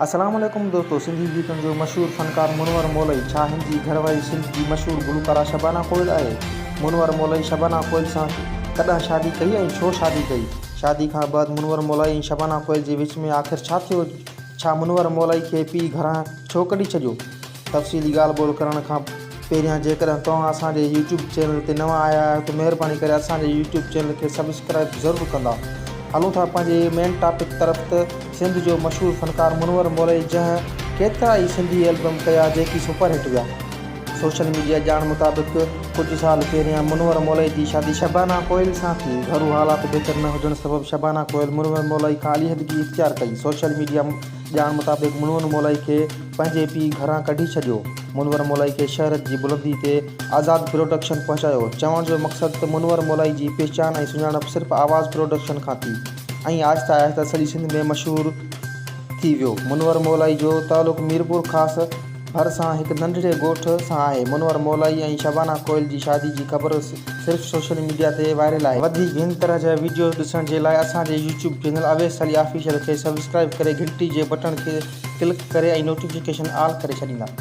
السلام عليڪم دوستو سنڌي گيتن جو مشهور فنڪار منور مولئي ڇا هن جي گهر واري سنڌ جي مشهور گلوڪارا شبانا ڪوئل آهي؟ منور مولئي شبانا ڪوئل سان ڪڏهن شادي ڪئي ۽ ڇو شادي ڪئي؟ شادي کان بعد منور مولائي ۽ شبانا ڪوئل جي وچ ۾ آخر ڇا ٿيو؟ ڇا منور مولائي کي پيء گهران ڇو ڪڍي ڇڏيو؟ تفصيلي ڳالهه ٻولهه ڪرڻ کان پهريان جيڪڏهن توهان اسان جي يوٽيوب چينل تي نوان آيا آهيو ته مهرباني ڪري اسان جي يوٽيوب چينل کي سبسڪرائب ضرور ڪندا. هلون ٿا پنهنجي مين ٽاپڪ طرف ته سنڌ جو مشهور فنڪار منور مولئي جنهن ڪيترا ئي سنڌي البم ڪيا جيڪي سپر هٽ ويا. سوشل ميڊيا ڄاڻ مطابق ڪجهه سال پهريان منور مولئي جي شادي شبانه ڪوئل سان ٿي. گهرو حالات بهتر نه هجڻ سبب شبانه ڪوئل منور مولئي کان عليحدگي اختيار ڪئي. سوشل ميڊيا ڄاڻ مطابق منور مولائي کي پنهنجي پيء گهران ڪڍي ڇڏيو. منور مولائي کي شهرت جي بلندي تي آزاد پروڊڪشن پهچايو. چوڻ جو مقصد ته منور مولائي جي پهچان ۽ سڃاڻپ صرف آواز پروڊڪشن کان ٿي ۽ آهستي آهستي سڄي سنڌ ۾ مشهور ٿي ويو. منور مولائي جو تعلق ميرپورخاص ڀرسان هڪ ننڍڙي ڳوٺ سان آهي. منور مولائي ۽ شبانه ڪوئل جي شادي جي خبر صرف سوشل ميڊيا تي وائرل آهي. وڌيڪ هن طرح جا وڊيوز ڏسڻ جي لاء اسان جي YouTube channel Awais Ali official کي سبسڪرائيب ڪري گهنٽي جي بٽڻ کي ڪلڪ ڪري ۽ نوٽيفڪيشن آل ڪري ڇڏيندا.